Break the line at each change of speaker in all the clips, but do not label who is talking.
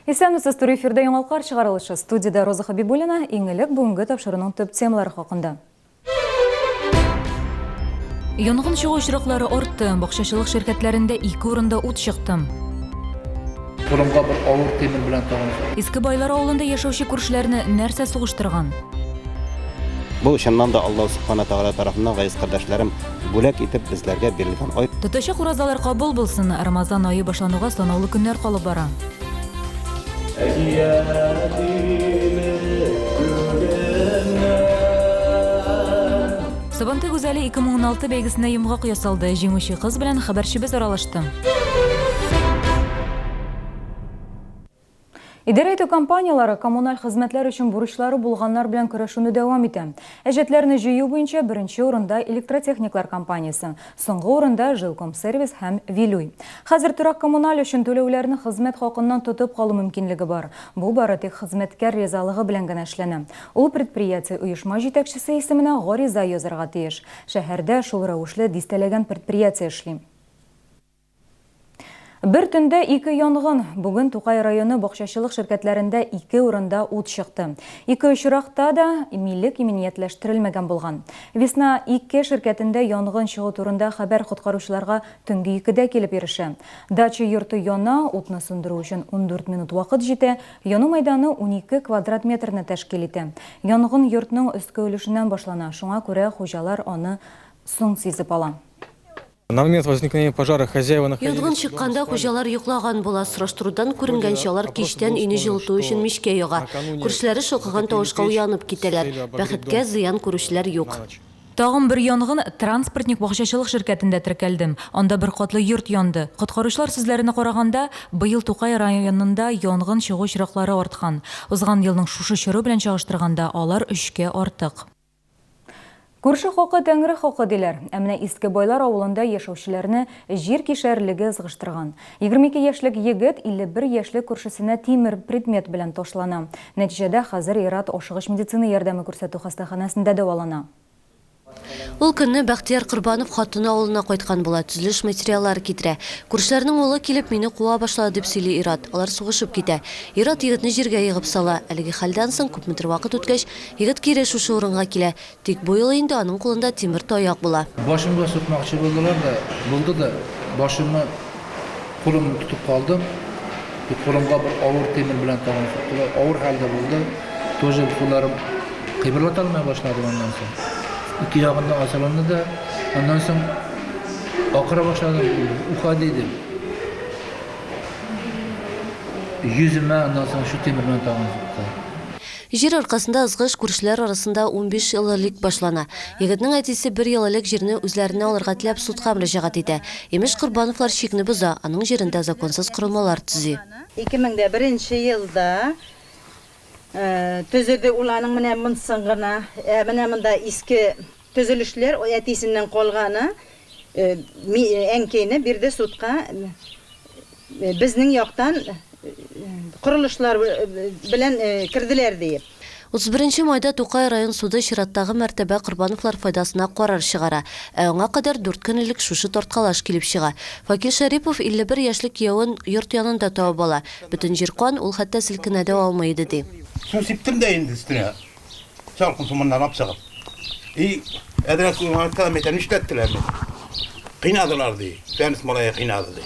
Исәнмесез, туры эфирда яңалыклар чыгарылышы. Студиядә Роза Хабибуллина. Иң элек бүгенге тапшыруның төп темалары хакында. Янгын чыгу очраклары артты. Бакчачылык ширкәтләрендә ике урында ут чыкты.
Борынга бер авыр темир белән тагын.
Иске Байлар авылында яшәүче күршеләрне нәрсә сугыштырган?
Бу чыннан да Аллаһ Субхана Тәгалә тарафыннан газиз кардәшләрем бүләк итеп безләргә бирелгән ай.
Тотачак уразалар кабул булсын! Рамазан ае башлануга санаулы көннәр калып бара. Сабантуй гүзәле 2016 бәйгесенә йомгак ясалды. Җиңүче кыз белән хәбәрчебез аралашты. Идарә итү компанияләре коммуналь хезмәтләр өчен бурычлары булганнар белән көрәшүне дәвам итә. Әҗәтләрне җыю буенча беренче урында Электротехниклар компаниясе, соңгы урында Жилкомсервис һәм Вилюй. Хәзер торак-коммуналь өчен түләүләрне хезмәт хакыннан тотып калу мөмкинлеге бар. Бу бары тик хезмәткәр ризалыгы белән генә эшләнә. Ул предприятие-оешма җитәкчесе исеменә гариза язарга тиеш. Шәһәрдә шул рәвешле дистәләгән предприятие эшли. Бер төндә ике янгын. Бүген Тукай районы бакчачылык ширкәтләрендә ике урында ут чыкты. Ике очракта да милек иминиятләштерелмәгән булган. Весна 2 ширкәтендә янгын чыгу турында хәбәр коткаручыларга төнге икедә килеп ирешә. Дача йорты яна, утны сүндерү өчен 14 минут вакыт җитә, яну мәйданы 12 квадрат метрны тәшкил итә. Янгын йортның өске өлешеннән башлана, шуңа күрә хуҗалар аны соң сизеп ала.
На момент возникновения пожара хозяева находились
Янгын чыкканда хуҗалар йоклаган була. Сораштырудан күренгәнчә, алар кичтән өйне җылыту өчен мичкә яга. Күршеләре шылкыган тавышка уянып китәләр. Бәхеткә, зыян күрүчеләр юк.
Тагын бер янгын Транспортник бакчачылык ширкәтендә теркәлде. Анда бер катлы йорт янды. Коткаручылар сүзләренә караганда, быел Тукай районында янгын чыгу очраклары арткан. Узган елның шушы чоры белән чагыштырганда, алар өчкә артык. Күрше хакы, Тәңре хакы, диләр. Ә менә Иске Байлар авылында яшәүчеләрне җир кишәрлеге ызгыштырган. 22 яшьлек егет 51 яшьлек күршесенә тимер предмет белән ташлана. Нәтиҗәдә, хәзер ир-ат ашыгыч медицина ярдәме күрсәтү хастаханәсендә дәвалана.
Ул көнне Бәхтияр Корбанов хатыны авылына кайткан була, төзелеш материаллары китерә. Күршеләрнең улы килеп, мине куа башлады, дип сөйли ир-ат. Алар сугышып китә. Ир-ат егетне җиргә егып сала. Әлеге хәлдән соң, күпмедер вакыт үткәч, Егет кире шушы урынга килә. Тик бу юлы инде аның кулында тимер таяк була.
Башымга сукмакчы булдылар да, булды да, башымны кулымны тотып калдым. И кулымга бер авыр тимер белән тагын суктылар. Авыр хәлдә булды. Тоже кулларым кыймырлата алмый башладым аннан соң. Ике ягымда асылынды да, аннан соң акыра башладым, уходи дип. Йөземә аннан соң шу тимер белән тагын сукты.
Җир аркасында ызгыш күршеләр арасында 15 ел элек башлана. Егетнең әтисе бер ел элек җирне үзләренә алырга теләп судка мөрәҗәгать итә. Имеш, Корбановлар чикне боза, аның җирендә законсыз корылмалар төзи.
2001 нче елда төзеде ул аның менә монсын гына. Ә менә монда иске төзелешләр әтисеннән калганы. Әнкәйне бирде судка. Безнең яктан корылышлар белән керделәр диеп.
31 нче майда Тукай район суды чираттагы мәртәбә Корбановлар файдасына карар чыгара. Ә аңа кадәр дүрт көн элек шушы тарткалаш килеп чыга. Факил Шәрипов 51 яшьлек киявен йорт янында табып ала. Бөтен җир кан, ул хәтта селкенә дә алмый иде, ди.
Су сиптем дә инде өстенә. Салкын су моннан алып чыгып. И, әзрәк уйнатса, мәйтәм, нишләттеләр мине? Кыйнадылар, ди. Фәнис малае кыйнады, ди.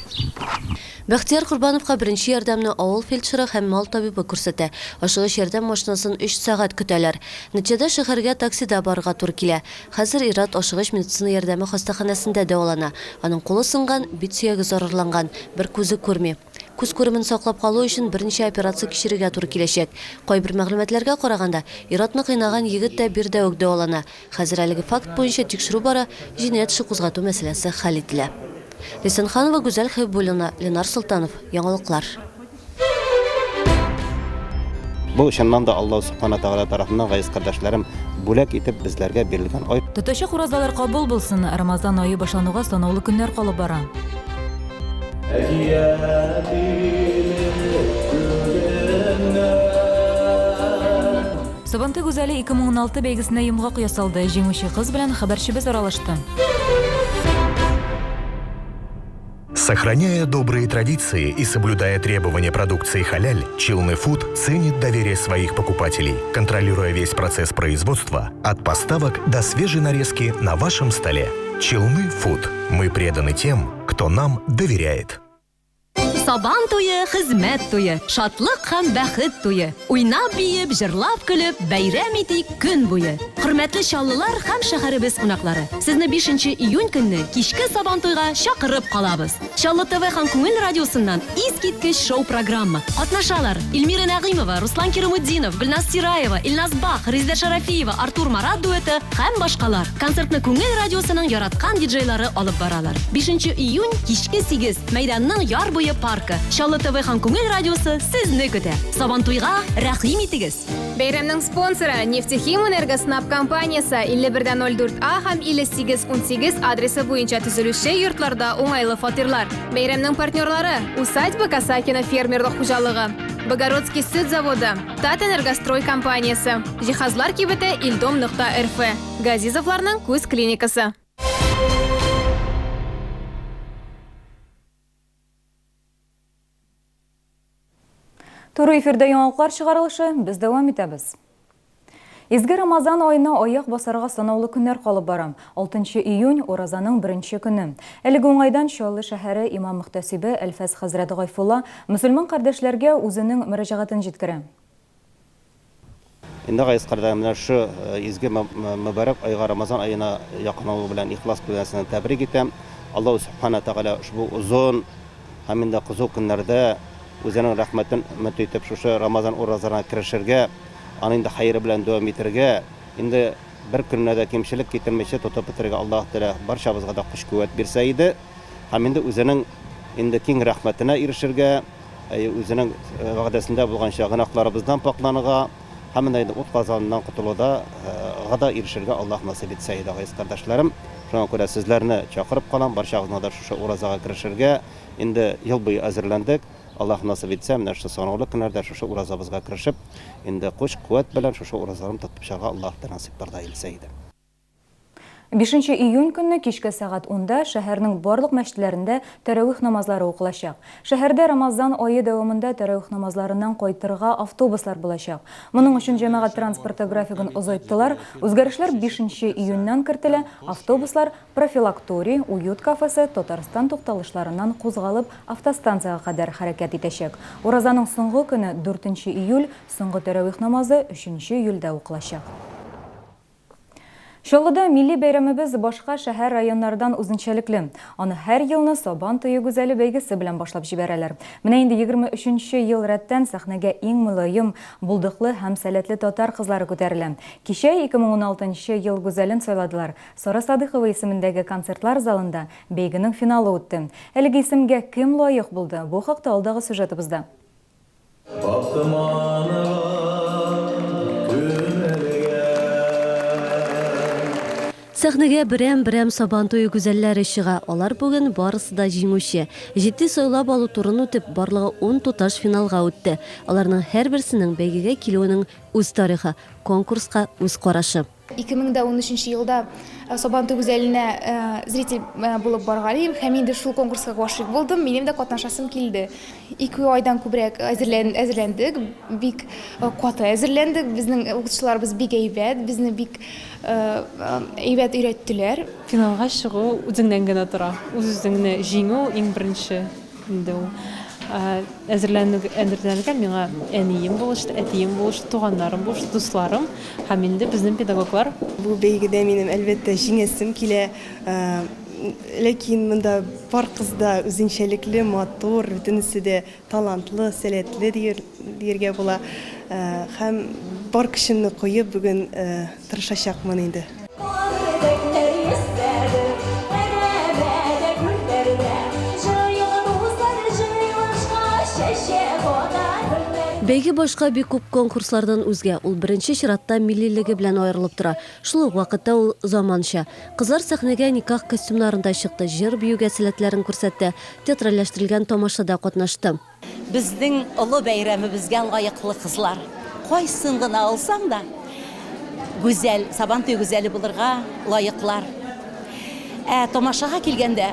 Бәхтияр Корбановка беренче ярдәмне авыл фельдшеры һәм мал табибы күрсәтә. Ашыгыч ярдәм машинасын өч сәгать көтәләр. Нәтиҗәдә шәһәргә таксида барырга туры килә. Хәзер ир-ат ашыгыч медицина ярдәме хастаханәсендә дәвалана. Аның кулы сынган, бит сөяге зарарланган, бер күзе күрми. Күз күремен саклап калу өчен берничә операция кичерергә туры киләчәк. Кайбер мәгълүматларга караганда, ир-атны кыйнаган егет тә биредә үк дәвалана. Хәзер әлеге факт буенча тикшерү бара, җинаять эше кузгату мәсьәләсе хәл ителә. Ләйсән Ханова, Гүзәл Хәбибуллина, Ленар Солтанов, Яңалыклар.
Бу чыннан да Аллаһ Субхана Тәгалә тарафыннан газиз кардәшләрем бүләк итеп безләргә бирелгән ай.
Тотачак уразалар кабул булсын! Рамазан ае башлануга санаулы көннәр калып бара. Сабантуй гүзәле 2016 бәйгесенә йомгак ясалды. Җиңүче кыз белән хәбәрчебез аралашты.
Сохраняя добрые традиции и соблюдая требования продукции халяль, Челны Фуд ценит доверие своих покупателей, контролируя весь процесс производства от поставок до свежей нарезки на вашем столе. Челны Фуд. Мы преданы тем, кто нам доверяет.
Сабан туе, хезмәт туе, шатлык һәм бәхет туе. Уйнап, биеп, җырлап, көлеп, бәйрәм итик көн буе. Хөрмәтле чаллылар һәм шәһәребез кунаклары, сезне 5 нче июнь көнне кичке Сабантуйга чакырып калабыз. Чаллы ТВ һәм Күңел радиосыннан искиткеч шоу-программа. Катнашалар, Эльмира Нәгыймова, Руслан Кирамутдинов, Гөлназ Сираева, Илназ Бах, Резидә Шарафиева, Артур Марат дуэты һәм башкалар. Концертны Күңел радиосының яраткан диджейлары алып баралар. Бишенче июнь, кичке сигез, мәйданның Яр буе паркы. Чаллы ТВ һәм Күңел радиосы сезне көтә. Сабантуйга рәхим итегез!
Бәйрәмнең спонсоры, Нефтехим Энергоснаб компаниясе, 51,04 А һәм 58,18 адресы буенча төзелүче йортларда уңайлы фатирлар. Бәйрәмнең партнерлары, Усадьба Касакина фермерлык хуҗалыгы, Богородский сөт заводы, Татэнергострой компаниясе, җиһазлар кибете Илдом нокта рф, Газизовларның күз клиникасы.
Туры эфирда яңалыклар чыгарылышы, без дәвам итәбез. Изге Рамазан аена аяк басарга санаулы көннәр калып бара. 6 июнь, уразаның беренче көне. Әлеге уңайдан Чаллы шәһәре имам-мөхтәсибе Әлфәс хәзрәт Гайфулла мөселман кардәшләргә үзенең мөрәҗәгатен җиткерә.
Инде газиз кардәшләрем, менә шушы изге мөбарәк айга, Рамазан аена якынлавы белән ихлас күңелдән тәбрик итәм. Аллаһу Сүбхәнә Тәгалә ошбу озын һәм инде кызу көннәрдә үзенең рәхмәтен өмет итеп шушы Рамазан уразаларына керешергә, аны инде хәере белән дәвам итергә, инде бер көненә дә кимчелек китермичә тотып бетерергә Аллаһ Тәгалә барчабызга да көч-куәт бирсә иде. Һәм инде үзенең инде киң рәхмәтенә ирешергә, Әйе, үзенең вәгъдәсендә булганча, гөнаһларыбыздан пакьланырга һәм менә инде ут казаныннан котылуда га да ирешергә Аллаһ насыйп итсә иде, газиз кардәшләрем. Шуңа күрә сезләрне чакырып калам, барчагызны да шушы уразага керешергә. Инде ел буе әзерләндек. Аллаһ насыйп итсә, менә шушы санаулы көннәрдә шушы уразабызга керешеп, инде көч-куәт белән шушы уразаларны тотып чыгарга Аллаһ та насыйпларда әйләсә иде.
Бишенче июнь көнне кичке сәгать унда шәһәрнең барлык мәчетләрендә тәравих намазлары укылачак. Шәһәрдә Рамазан ае дәвамында тәравих намазларыннан кайтырга автобуслар булачак. Моның өчен җәмәгать транспорты графигын озайттылар. Үзгәрешләр бишенче июньнән кертелә, автобуслар Профилакторий, Уют кафесы, Татарстан тукталышларыннан кузгалып, автостанциягә кадәр хәрәкәт итәчәк. Уразаның соңгы көне, дүртенче июль, соңгы тәравих намазы өченче июльдә укылачак. Чаллыда милли бәйрәмебез башка шәһәр-районнардан үзенчәлекле. Аны һәр елны Сабан туе гүзәле бәйгесе белән башлап җибәрәләр. Менә инде 23 нче ел рәттән сәхнәгә иң мөлаем, булдыклы һәм сәләтле татар кызлары күтәрелә. Кичә 2016 нчы ел гүзәлен сайладылар. Сара Садыйкова исемендәге концертлар залында бәйгенең финалы үтте. Әлеге исемгә кем лаек булды? Бу хакта алдагы сюжетыбызда.
Атманга күмелгән.
Сәхнәгә берәм-берәм Сабан туе гүзәлләре чыга. Алар бүген барысы да җиңүче. Җитди сайлап алу турын үтеп, барлыгы ун туташ финалга үтте. Аларның һәрберсенең бәйгегә килүенең үз тарихы, конкурска үз карашы.
2013 елда Сабантуй гүзәленә зритель булып барган идем һәм инде шул конкурска гашыйк булдым, минем дә катнашасым килде. Ике айдан күбрәк әзерләндек, бик каты әзерләндек. Безнең укытучыларыбыз бик әйбәт, безне бик әйбәт өйрәттеләр.
Финалга чыгу үзеңнән генә тора. Үз-үзеңне җиңү иң беренче инде ул. Әзерләнергә миңа әнием булышты, әтием булышты, туганнарым булышты, дусларым һәм инде безнең педагоглар.
Бу бәйгедә минем, әлбәттә, җиңәсем килә. Ләкин монда бар кыз да үзенчәлекле, матур, бөтенесе дә талантлы, сәләтле дияргә була. Һәм бар көчемне куеп бүген тырышачакмын инде.
Бәйге башка бик күп конкурслардан үзгә, ул беренче чиратта миллилеге белән аерылып тора. Шул ук вакытта ул заманча. Кызлар сәхнәгә никах костюмнарында чыкты, җыр-биюгә сәләтләрен күрсәтте, театральләштерелгән тамашада катнашты.
Безнең олы бәйрәмебезгә лаеклы кызлар. Кайсын гына алсаң да, гүзәл, Сабантуй гүзәле булырга лаеклар. Ә тамашага килгәндә,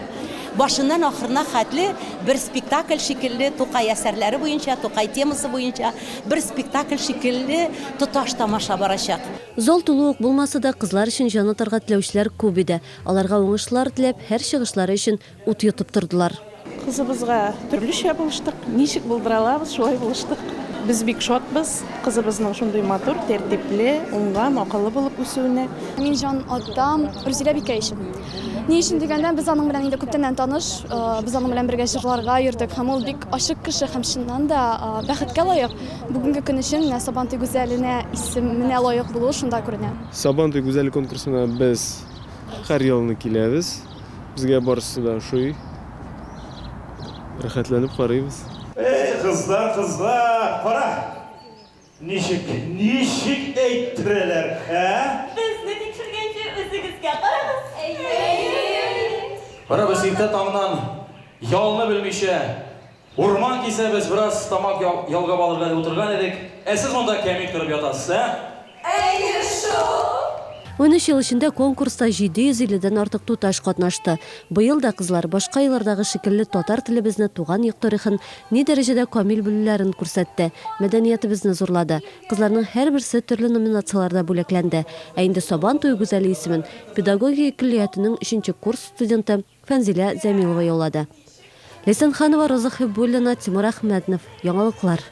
Башыннан ахырына хәтле бер спектакль шикелле Тукай әсәрләре буенча, Тукай темасы буенча бер спектакль шикелле тоташ тамаша барачак.
Зал тулы ук булмаса да, кызлар өчен җан атарга теләүчеләр күп иде. Аларга уңышлар теләп, һәр чыгышлары өчен ут йотып тордылар.
Кызыбызга төрлечә булыштык, ничек булдыра алабыз, шулай булыштык. Без бик шатбыз, кызыбызның шундый матур, тәртипле, уңган, акыллы булып үсүенә.
Мин җан атам Рузилә бикә өчен. Ни өчен дигәндә, без аның белән инде күптәннән таныш, без аның белән бергә җырларга йөрдек һәм ул бик ачык кеше һәм чыннан да бәхеткә лаек. Бүгенге көн өчен менә Сабантуй гүзәленә исеменә лаек булуы шунда күренә.
Сабантуй гүзәле конкурсына без һәр елны киләбез. Безгә барысы да ошый. Рәхәтләнеп карыйбыз.
Эй, кызлар, кызлар, кара! Ничек, ничек әйттерәләр, ә?
Безне тикшергәнче үзегезгә карагыз. Әйе.
Кара, без иртә таңнан ялны белмичә урман кисәбез, бераз тамак ялгап алырга дип утырган идек. Ә сез монда кәмит корып ятасыз, ә?
Әйе шул!
13 ел эчендә конкурста 750 дән артык туташ катнашты. Быел да кызлар, башка еллардагы шикелле, татар телебезне, туган як тарихын ни дәрәҗәдә камил белүләрен күрсәтте, мәдәниятебезне зурлады. Кызларның һәрберсе төрле номинацияләрдә бүләкләнде. Ә инде Сабан туе гүзәле исемен педагогия көллиятенең өченче курс студенты Фәнзилә Зәмилова яулады. Ләйсән Ханова, Роза Хиббуллина, Тимур Әхмәтнов. Яңалыклар.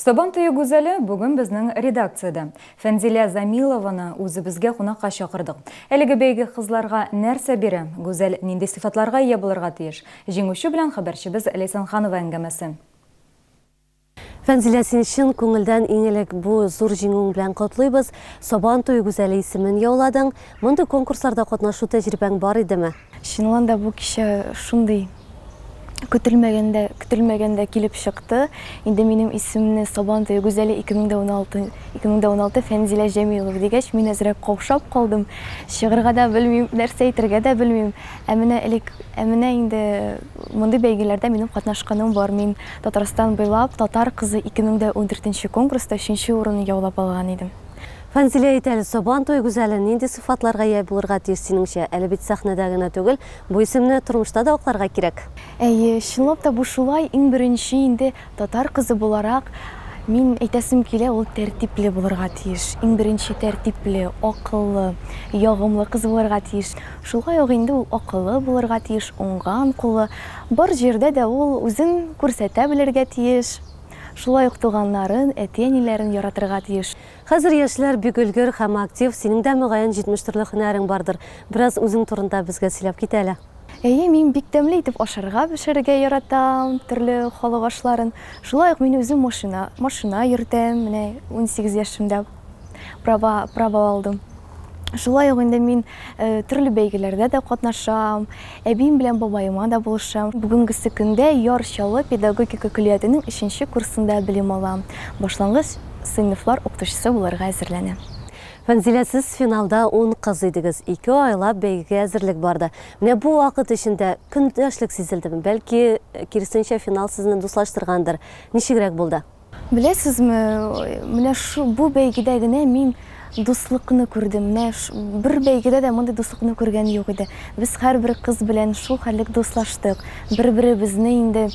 Сабан туе гүзәле бүген безнең редакциядә. Фәнзилә Замилованы үзебезгә кунакка чакырдык. Әлеге бәйге кызларга нәрсә бирә? Гүзәл нинди сыйфатларга ия булырга тиеш? Җиңүче белән хәбәрчебез Ләйсән Ханова әңгәмәсе.
Фәнзилә, сине чын күңелдән иң элек бу зур җиңүең белән котлыйбыз. Сабан туе гүзәле исемен яуладың. Мондый конкурсларда катнашу тәҗрибәң бар идеме?
Чынлан да бу кичә шундый көтелмәгәндә, көтелмәгәндә килеп чыкты. Инде минем исемне Сабан туе гүзәле 2016, 2016 Фәнзилә Җәмилова дигәч, мин әзрәк каушап калдым. Чыгырга да белмим, нәрсә әйтергә дә белмим. Ә менә элек, ә менә инде мондый бәйгеләрдә минем катнашканым бар. Мин Татарстан буйлап Татар кызы 2014 конкурста өченче урынны яулап алган идем.
Фәнзилә, әйт әле, Сабан туе гүзәле нинди сыйфатларга ия булырга тиеш синеңчә? Әле бит сәхнәдә генә түгел, бу исемне тормышта да акларга кирәк.
Әйе, чынлап та бу шулай, иң беренче инде татар кызы буларак, мин әйтәсем килә, ул тәртипле булырга тиеш. Иң беренче тәртипле, акыллы, ягымлы кыз булырга тиеш. Шулай ук инде ул акыллы булырга тиеш, уңган куллы. Бар җирдә дә ул үзен күрсәтә белергә тиеш. Шулай ук туганнарын, әти-әниләрен яратырга тиеш.
Хәзер яшьләр бик өлгер һәм актив, синең дә, мөгаен, 70 төрле һөнәрең бардыр. Бераз үзең турында безгә сөйләп кит әле.
Әйе, мин бик тәмле итеп ашарга пешерергә яратам, төрле халык ашларын. Шулай ук мин үзем машина, машина йөртәм, менә 18 яшемдә права, права алдым. Шулай ук инде мин төрле бәйгеләрдә дә катнашам, әбием белән бабаема да булышам. Бүгенгесе көндә Яр Чаллы педагогика көллиятенең өченче курсында белем алам. Башлангыч сыйныфлар укытучысы булырга әзерләнәм.
Фәнзилә, сез финалда ун кыз идегез. Ике айлап бәйгегә әзерлек барды. Менә бу вакыт эчендә көндәшлек сизелдеме? Бәлки, киресенчә, финал сезне дуслаштыргандыр? Ничегрәк булды?
Беләсезме, менә шу бу бәйгедә генә мин дуслыкны күрдем. Менә бер бәйгедә дә мондый дуслыкны күргән юк иде. Без һәрбер кыз белән шул хәллек дуслаштык. Бер-беребезне инде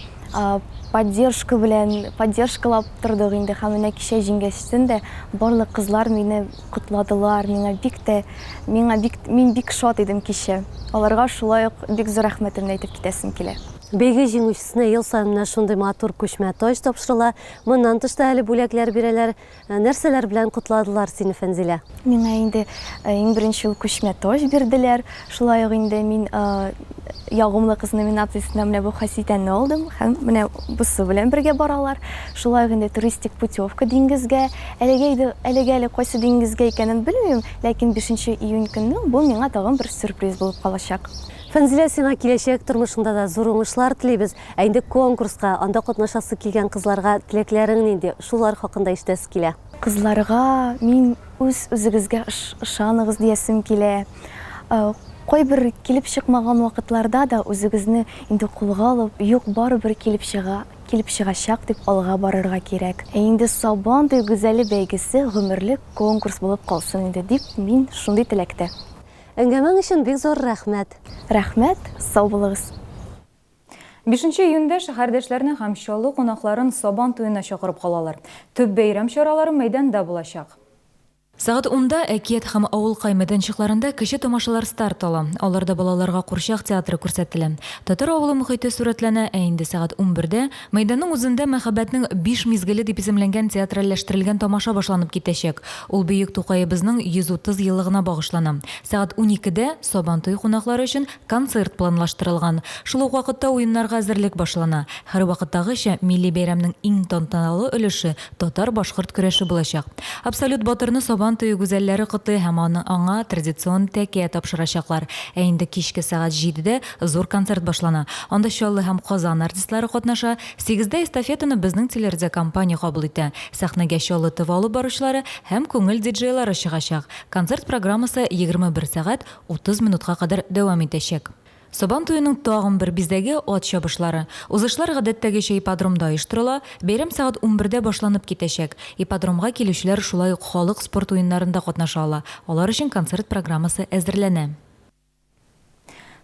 поддержка белән поддержкалап тордык инде. Һәм менә кичә җиңгәчтен дә барлык кызлар мине котладылар. Миңа бик тә, миңа бик, мин бик шат идем кичә. Аларга шулай ук бик зур рәхмәтемне әйтеп китәсем килә.
Бәйге җиңүчесенә ел саен менә шундый матур күчмә таҗ тапшырыла. Моннан тыш та әле бүләкләр бирәләр. Нәрсәләр белән котладылар сине, Фәнзилә?
Миңа инде иң беренче ул күчмә таҗ бирделәр. Шулай ук инде мин Ягымлы кыз номинациясендә менә бу хаситәне алдым һәм менә бусы белән бергә баралар. Шулай ук инде туристик путевка диңгезгә. Әлегә инде әлегә әле кайсы диңгезгә икәнен белмим, ләкин 5 июнь көнне бу миңа тагын бер сюрприз булып калачак.
Фәнзилә, сиңа киләчәк тормышыңда да зур уңышлар телибез. Ә инде конкурска, анда катнашасы килгән кызларга теләкләрең нинди? Шулар хакында ишетәсе килә.
Кызларга мин үз-үзегезгә ышаныгыз диясем килә. Кайбер килеп чыкмаган вакытларда да үзегезне инде кулга алып, юк, барыбер килеп чыга, килеп чыгачак дип алга барырга кирәк. Ә инде Сабан туе гүзәле бәйгесе гомерлек конкурс булып калсын инде дип мин шундый теләктә.
Әңгәмәң өчен бик зур рәхмәт.
Рәхмәт, сау булыгыз.
Бишенче июньдә шәһәрдәшләрне һәм Чаллы кунакларын Сабан туена чакырып калалар. Төп бәйрәм чаралары мәйданда булачак. Сәгать унда Әкият һәм Авылкай мәйданчыкларында кече тамашалар старт ала. Аларда балаларга курчак театры күрсәтелә. Татар авылы мохите сурәтләнә, ә инде сәгать унбердә мәйданның үзендә Мәхәббәтнең биш мизгеле дип исемләнгән театральләштерелгән тамаша башланып китәчәк. Ул бөек Тукаебызның 130 еллыгына багышлана. Сәгать уникедә Сабантуй кунаклары өчен концерт планлаштырылган. Шул ук вакытта уеннарга әзерлек башлана. Һәрвакыттагыча, милли бәйрәмнең иң тантаналы өлеше татар-башкорт көрәше булачак. Абсолют батырны Сабан туе гүзәлләре котлый һәм аны аңа традицион тәкә тапшырачаклар. Ә инде кичке сәгать җидедә зур концерт башлана. Анда Чаллы һәм Казан артистлары катнаша. Сигездә эстафетаны безнең телерадиокомпания кабул итә. Сәхнәгә Чаллы ТВ алып баручылары һәм күңел диджейлары чыгачак. Концерт программасы 21 сәгать 30 минутка кадәр дәвам итәчәк. Сабан туеның тагын бер бизәге, ат чабышлары. Узышлар гадәттәгечә ипподромда оештырыла, бәйрәм сәгать унбердә башланып китәчәк. Ипподромга килүчеләр шулай ук халык спорт уеннарында катнаша ала, алар өчен концерт программасы әзерләнә.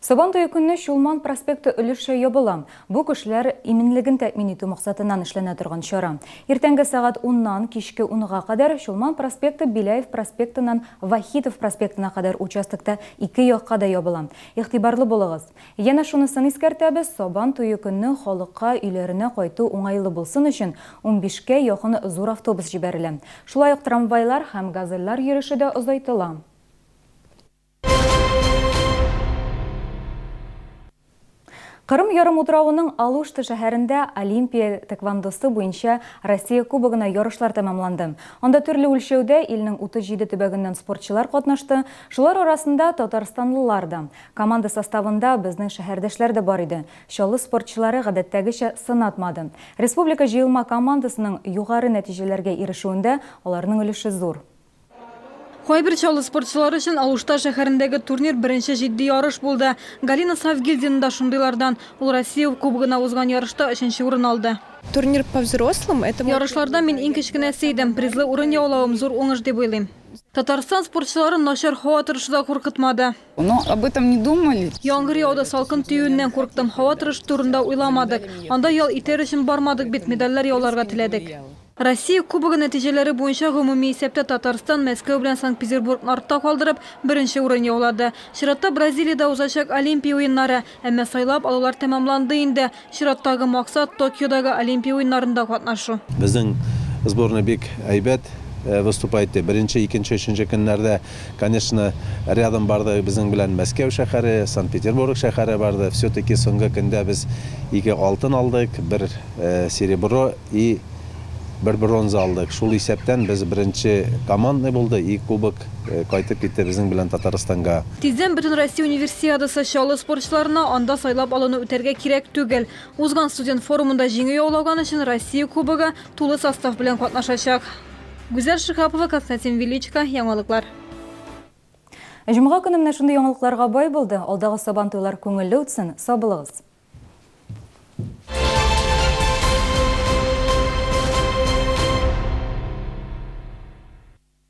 Сабан туе көнне Чулман проспекты өлешчә ябыла. Бу кешеләр иминлеген тәэмин итү максатыннан эшләнә торган чара. Иртәнге сәгать уннан кичке унга кадәр Чулман проспекты Беляев проспектыннан Вахитов проспектына кадәр участокта ике якка да ябыла. Игътибарлы булыгыз! Янә шунысын искәртәбез, Сабан туе көнне халыкка өйләренә кайту уңайлы булсын өчен унбишкә якын зур автобус җибәрелә. Шулай ук трамвайлар һәм газельлар йөреше дә озайтыла. Кырым ярымутравының Алушта шәһәрендә Олимпия тэквондосы буенча Россия Кубогына ярышлар тәмамланды. Анда төрле үлчәүдә илнең 37 төбәгеннән спортчылар катнашты, шулар арасында татарстанлылар да. Команда составында безнең шәһәрдәшләр дә бар иде. Чаллы спортчылары гадәттәгечә сынатмады. Республика җыелма командасының югары нәтиҗәләргә ирешүендә аларның өлеше зур.
Кайбер Чаллы спортчылары өчен Алушта шәһәрендәге турнир беренче җитди ярыш булды. Галина Савгильдина да шундыйлардан. Ул Россия Кубогына узган ярышта өченче урын алды.
Турнир по взрослым, это мой
Ярышларда мин иң кечкенәсе идем. Призлы урын яулавым зур уңыш дип уйлыйм. Татарстан спортчыларын начар һава торышы да куркытмады.
Но об этом не думали.
Яңгыр яуды, салкын тиюеннән курктым. Һава торышы турында уйламадык. Анда ял итәр өчен бармадык бит, медальләр яуларга теләдек. Россия Кубогы нәтиҗәләре буенча гомуми исәптә Татарстан Мәскәү белән Санкт-Петербургны артта калдырып, беренче урын яулады. Чиратта Бразилиядә узачак Олимпия уеннары. Әмма сайлап алулар тәмамланды инде. Чираттагы максат, Токиодагы Олимпия уеннарында катнашу.
Безнең сборная бик әйбәт выступать итте. Беренче, икенче, өченче көннәрдә, конечно, рядом барды безнең белән Мәскәү шәһәре, Санкт-Петербург шәһәре барды. Все-таки соңгы көндә без ике алтын алдык, бер серебро и бер бронза алдык. Шул исәптән без беренче командный булды и кубок кайтып китте безнең белән Татарстанга.
Тиздән Бөтенроссия Универсиадасы Чаллы спортчыларына анда сайлап алуны үтәргә кирәк түгел. Узган студент форумында җиңү яулаган өчен Россия Кубогы тулы состав белән катнашачак. Гүзәл Шиһапова, Константин Величко, Яңалыклар.
Җомга көне менә шундый яңалыкларга бай булды. Алдагы Сабантуйлар күңелле үтсен, сау булыгыз!